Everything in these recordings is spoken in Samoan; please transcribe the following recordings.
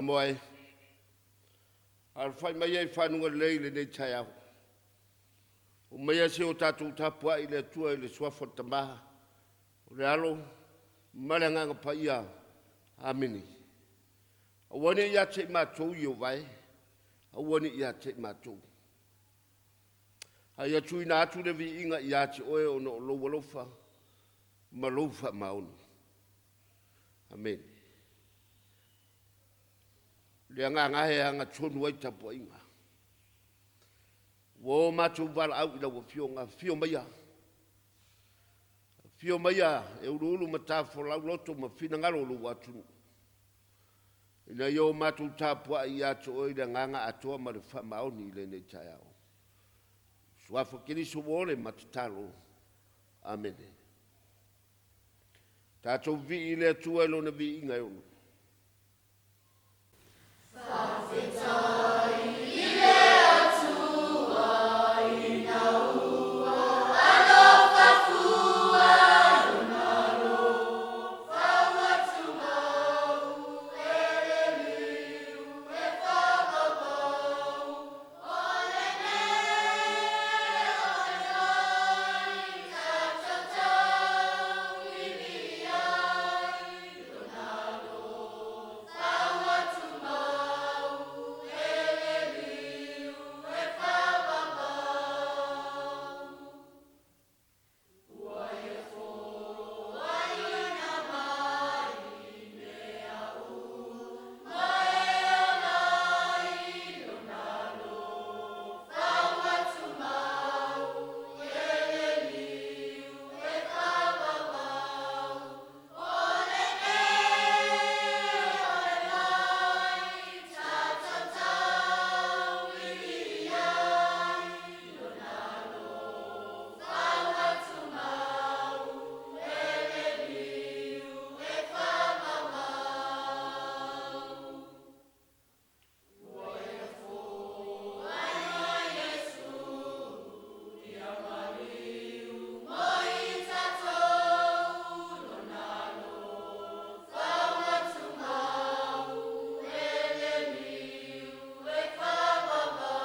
Samoa e, alafai mai ai fanuga lelei i lenei taeao. Omaia se o tatou tapuai i le Atua i le suafa o le Tama, o le Alo ma le Agaga Paia. Amene. Aua ne i ia te i matou Ieova e, aua ne i ia te i matou. A ia tuuina atu le viiga ia te oe ona o lou alofa ma lou faamaoni. Amene. Le agaga e agatonu ai tapuaiga. Ua o matou valaau i lau Afioga, afio maia, afio maia e uluulu matafolau loto ma finagalo o lou atunuu, ina ia o matou tapuai ia te oe i le agaga atoa ma le faamaoni i lenei taeao. Suafa Keriso ua ole ma tatalo. Amene. Tatou vivii i le Atua i Lona viiga e ono. Faafetai i le Atua ina ua alofa fua Lona alofa ua tumau E le liu e faavauvau O lenei o le vai tatou tauivi ai Lona alofa ua tumau E le liu e faavavau. Ua Ia foaina mai mea uma e ola ai Lona alofa ua tumau E le liu e faavauvau. O lenei o le vai tatou tauivi ai Lona alofa ua tumau E le liu e faavauvau. Ua Ia foaina Iesu ia maliu mo i tatou, Lona alofa ua tumau, e le liu e faavauvau.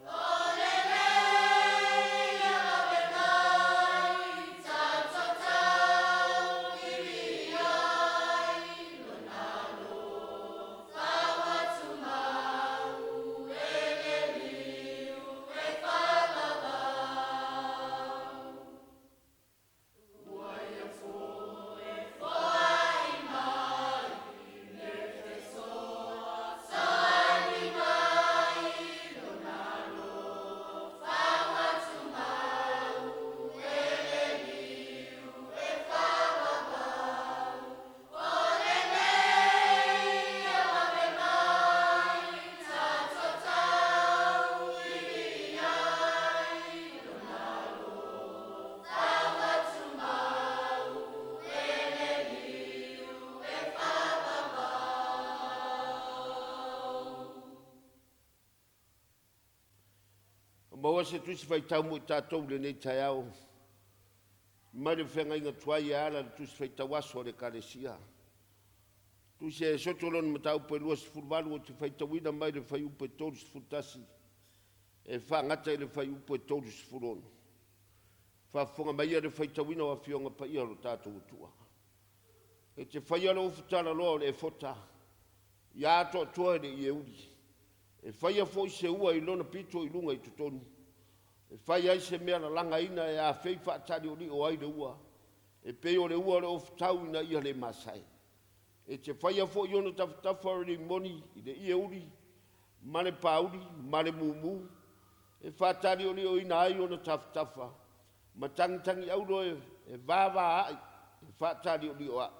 O lenei e ave mai tatou tauivi ai, Lona alofa ua tumau e le liu e faavauvau. Ua Ia foai mai le fesoasoani mai, Lona alofa ua tumau e le liu e faavauvau. O lenei e vave mai tatou tauivi ai, Lona alofa ua tumau e le liu e faavauvau. Maua se tusi faitau mo i tatou i lenei taeao mai le feagaiga tuai e ala i le tusi faitau aso a le Ekalesia. Tusi a Esoto lona mataupu e 28 ou te faitauina mai le fuaiupu e 31 e faagata i le fuaiupu e 36. Faafofoga maia le faitauina o Afioga Paia o lo tatou Atua. E te faia le ofu talaloa o le efota ia atoatoa i le ieuli, e faia foi se ua i lona pito i luga i totonu, e fai ai se mea lalagaina e afei faataliolio ai le ua, e pei o le ua o le ofutau ina ia le masae. E te faia foi i ona tafatafa o le rimoni i le ie uli ma le pauli ma le mumu, e faataliolioina ai ona tafatafa, ma tagitagi auro e vava a'i e faataliolio a'i.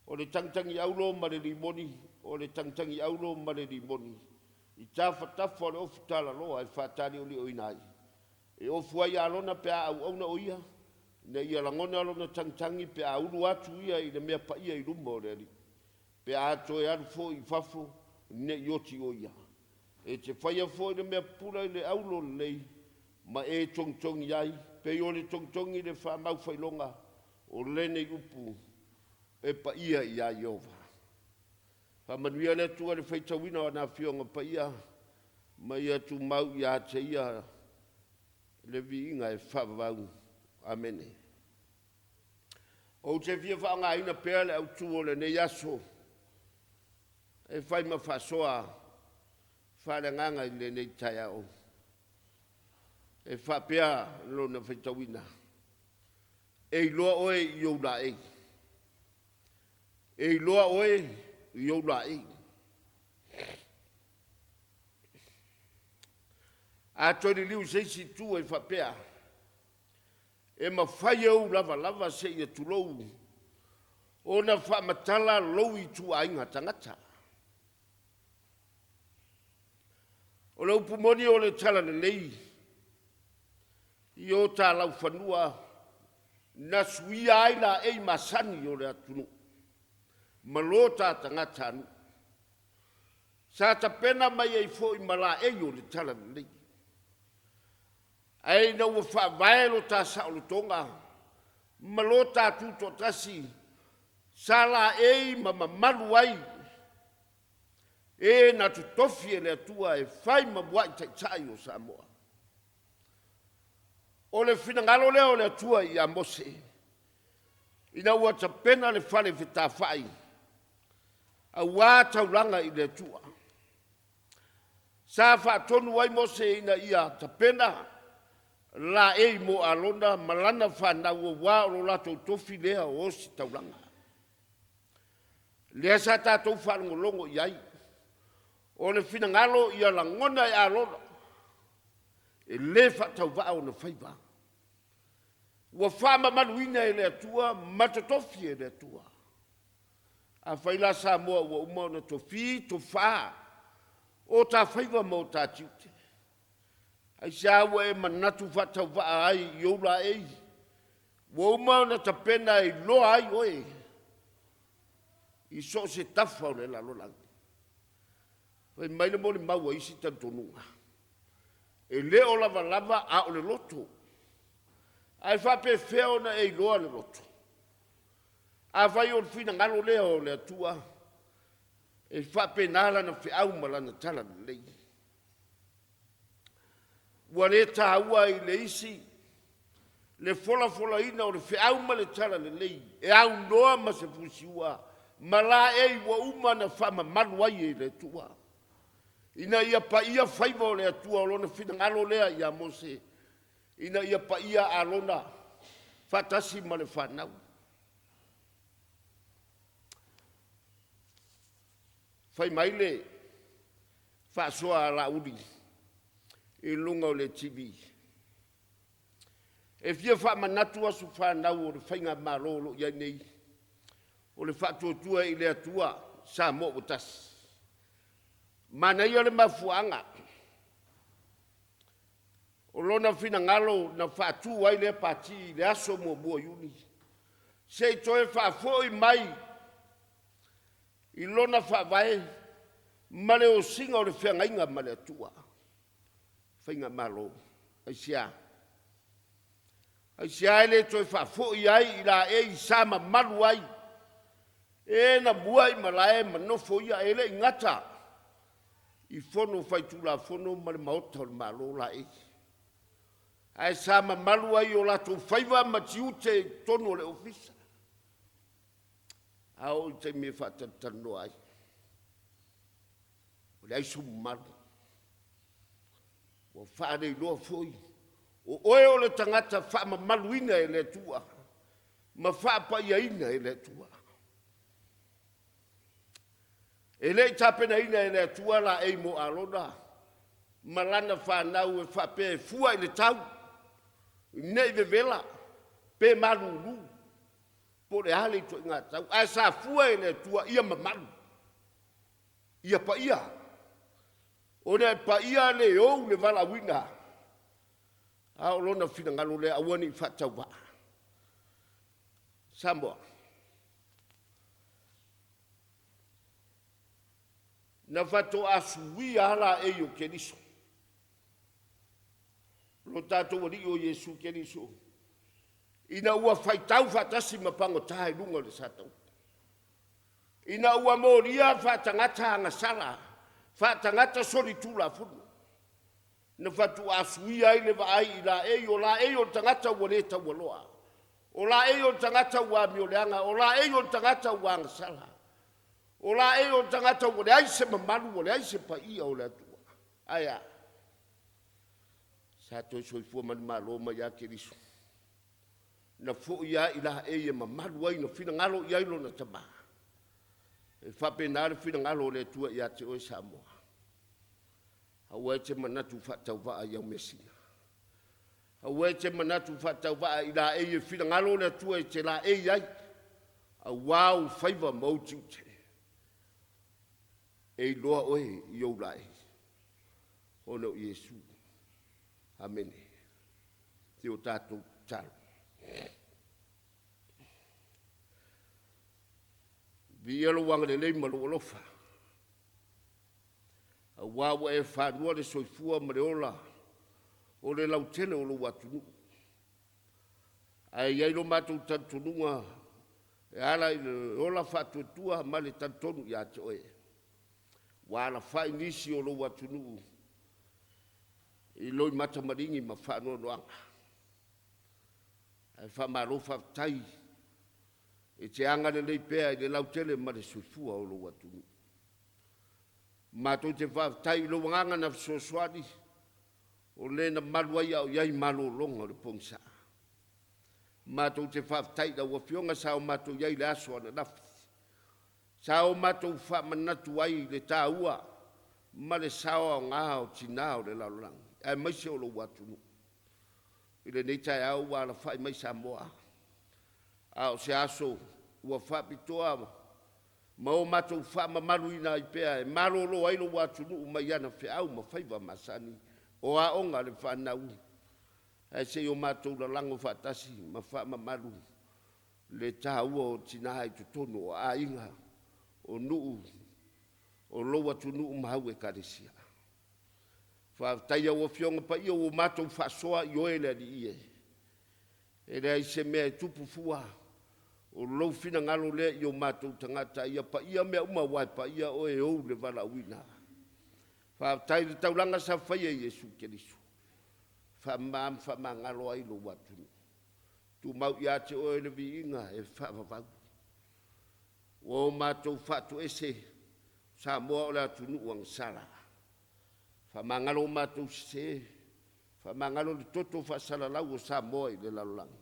O le tagitagi auro ma le rimoni, o le tagitagi auro ma le rimoni i tafatafa o le ofu talaloa e faataliolioina ai. E ofu ai Arona pe a auauna o ia, ina ia lagona lona tagitagi pe a ulu atu ia i le mea paia i luma o le Alii, pe a toe alu foi i fafo ne i oti o ia. E te faia foi le mea pupula i le auro lelei ma e togitogi ai, pei o le togitogi i le faamaufailoga o lenei upu e paia ia Ieova. Faamanuia le Atua i le faitauina o ana Afioga Paia ma ia tumau ia te Ia le viiga e faavavau. Amene. Ou te fia faaaogaina pea le autu o lenei aso e fai ma faasoa faaleagaga i lenei taeao e faapea lona faitauina, E iloa oe i ou laei. E iloa oe i ou laei. A toe liliu i se isi itu e faapea, e mafai e ou lavalava seia tulou ona faamatala lou ituaiga tagata. O le upu moni o le talalelei i o ta laufanua na suia ai laei masani o le atunuu ma lo ta tagatanuu. Sa tapena mai ai foi ma laei o le talalelei. Ae ina ua faavae lo ta saolotoga ma lo ta tutoatasi, sa laei ma mamalu ai e na totofi e le Atua e fai ma muai taitai o Samoa. O le finagalo lea o le Atua ia Mose ina ua tapena le fale fetafai aua taulaga i le Atua. Sa faatonu ai Mose ina ia tapena laei mo Arona ma lana fanau aua o lo latou tofi lea o ositaulaga. Lea sa tatou faalogologo i ai, o le finagalo ia lagona e Arona e le faatauvaa ona faiva, ua faamamaluina e le Atua ma totofi e le Atua. Afai la Samoa ua uma ona tofi, tofa o ta faiva ma o ta tiute, aisea ua e manatu faatauvaa ai i ou laei ua uma ona tapena e iloa ai oe i so o se tafa o le lalolagi? Fai mai le molimau a isi talitonuga, e le o lavalava a o le loto. Ae faapefea ona e iloa le loto? Afai o le finagalo lea o le Atua, e faapena lana feau ma lana talalelei. Ua le taua i le isi le folafolaina o le feau ma le talalelei e aunoa ma se fusiua ma laei ua uma ona faamamalu ai e le Atua ina ia paia faiva o le Atua. O lona finagalo lea ia Mose ina ia paia Arona faatasi ma le fanau. Fai mai le faasoa a Laauli i luga o le TV, E fia faamanatu aso fanau o le faigamalo o lo o i ai nei, o le Faatuatua i le Atua Samoa ua Tasi. Manaia le mafuaaga o lona finagalo na faatu ai lea pati i le aso 1 o Iuni, se i toe faafoi mai i lona faavae ma le osiga o le feagaiga ma le Atua, faigamalo. Aisea? Aisea e le toe faafoi ai i laei sa mamalu ai e na mua i malae ma nofoia, e le i gata i Fono Faitulafono ma le Maota o le Malo laei, ae sa mamalu ai i o latou faiva ma tiute i totonu o le ofisa. A oo i le taimi e faatalatalanoa ai, ua leai sou mamalu, ua faaleiloa foi o oe o le tagata faamamaluina e le Atua ma faapaiaina e le Atua. E le i tapenaina e le Atua laei mo Arona ma lana fanau e faapea e fua i le tau, ne i vevela pe malulu po o le a le ituaiga tau, ae sa fua e le Atua ia mamalu, ia paia, ona e paia le ou le valaauina, a o lona finagalo lea aua ne i faatauvaa. Samoa, na faatoa suia lava laei o Keriso, lo tatou Alii o Iesu Keriso, ina ua faitau faatasi ma pagota i luga o le sataua. Ina ua molia faatagata agasala, faatagata solitulafono, na faatuaa suia ai le vaai i laei, o laei o le tagata ua le taualoa, o laei o le tagata ua amioleaga, o laei o le tagata ua agasala, o laei o le tagata ua leai se mamalu, ua leai se paia o le Atua. Ae a? Sa toe soifua manumalo mai lava Keriso, na foi lava i laei e mamalu ai, na finagalo i ai lona Tama. E faapena le finagalo o le Atua ia te oe Samoa. Aua e te manatu faatauvaa i au measina. Aua e te manatu faatauvaa i laei e finagalo le Atua e te laei ai, auā ou faiva ma ou tiute. E iloa oe i ou laei, ona o Iesu. Amene. Se o tatou tatalo. Viia lou agalelei ma lou alofa, auā ua e fanua le soifua ma le ola o le lautele o lou atunuu. Ae i ai lo matou talitonuga e ala i le ola faatuatua ma le talitonu ia te oe, ua alafai nisi o lou atunuu i loimata maligi ma faanoanoaga. Ae faamalo faafetai e te agalelei pea i le lautele ma le soifua o lou atunuu. Matou te faafetai i lou agaga na fesoasoani, o le na malu ai a o i ai malologa o le pogisa. Matou te faafetai i lau Afioga sa o matou i ai i le aso ananafi, sa o matou faamanatu ai le taua ma le sao aoga o tina o le lalolagi, aemaise o lou atunuu. I lenei taeao ua alafai mai Samoa, a o se aso ua faapitoa ma o matou faamamaluina ai pea e malolo ai lou atunuu mai ana feau ma faiva masani o aoga a le fanau, ae se i o matou lalago faatasi ma faamamalu le taua o tina i totonu o aiga, o nuu, o lou atunuu ma au Ekalesia. Faafetai i au Afioga Paia ua matou faasoa i oe le Alii e, e leai se mea e tupu fua, o lou finagalo lea i o matou tagata ia paia mea uma aua e paia oe e ou le valaauina. Faafetai i le taulaga sa faia e Iesu Keriso, faamama ma faamagalo ai lou atunuu. Tumau ia te oe le viiga e faavavau. Ua o matou faatoese, o Samoa o le atunuu agasala. Faamagalo o matou sese, faamagalo le toto faasalalau o Samoa i le lalolagi.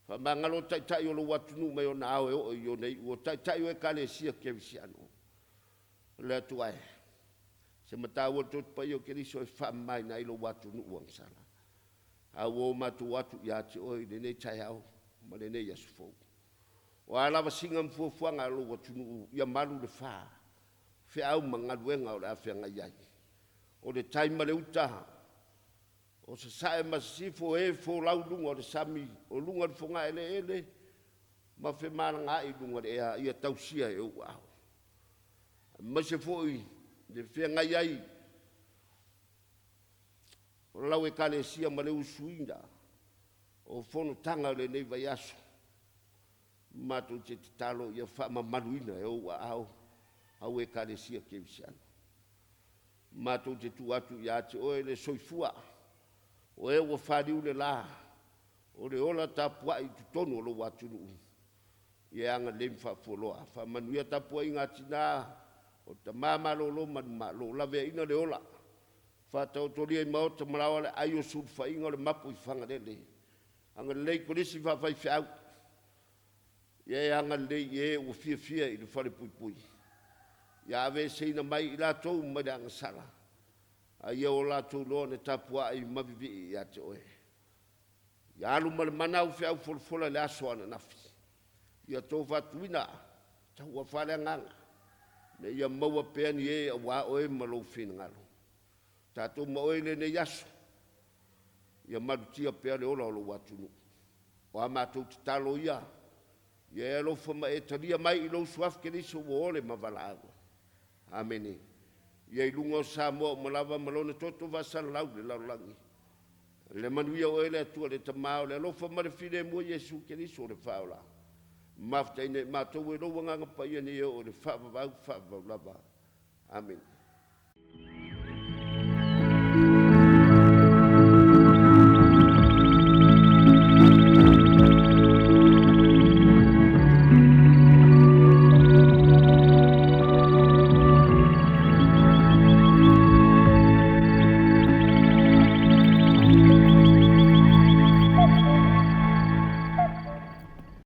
Faamagalo taitai o lou atunuu mai ona ao e oo i ona iu, o taitai o Ekalesia Kerisiano. Le Atua e, se mataua i le Toto Paia o Keriso e faamamaina ai lou atunuu agasala. A ua o matou atu ia te oe i lenei taeao ma lenei aso fou. O a lava siga ma fuafuaga a lou atunuu, ia malu le fa, feau ma galuega o le a feagai ai. O le tai ma le uta, o sasae ma sisifo, e folau i luga o le sami, o luga o le fogaeleele ma femalagaai i luga o le ea, ia tausia e ou aao. Aemaise foi le feagai ai o lau Ekalesia ma le usuina o fonotaga o lenei vaiaso, matou te tatalo ia faamamaluina e ou aao au Ekalesia Kerisiano. Matou te tuu atu ia te oe le soifua, o e ua faliu le la o le ola tapuai i totonu o lou atunuu, ia e agalelei ma faafualoa. Faamanuia tapuaiga a tina, o tama malolo manumalo, laveaina le ola, faataotolia i maota ma laoa le ai o sulufaiga o le mapu i Fagalele. Agalelei kolisi faafaifeau, ia e agalelei i e ua fiafia i le falepuipui. Ia aveeseina mai i latou mai le agasala, a ia o latou loa ona tapuai ma vivii ia te oe. Ia alu ma le mana au feau folafola i le aso ananafi, ia tofa tuuina taua faaleagaga, ina ia maua pea ni e aua oe ma lou finagalo. Tatou ma oe i lenei aso, ia malutia pea le ola o lou atunuu. O a matou tatalo ia, ia e alofa ma e talia mai i lou suafa Keriso ua ole ma valaau. Amene. Ia i luga o Samoa uma lava ma lona toto faasalalau i le lalolagi. Le manuia o oe le Atua le Tama o le alofa ma le filemu o Iesu Keriso o le Faaola. Mafetaina i matou e lou Agaga Paia nei e oo i le faavavau faavavau lava. Amene.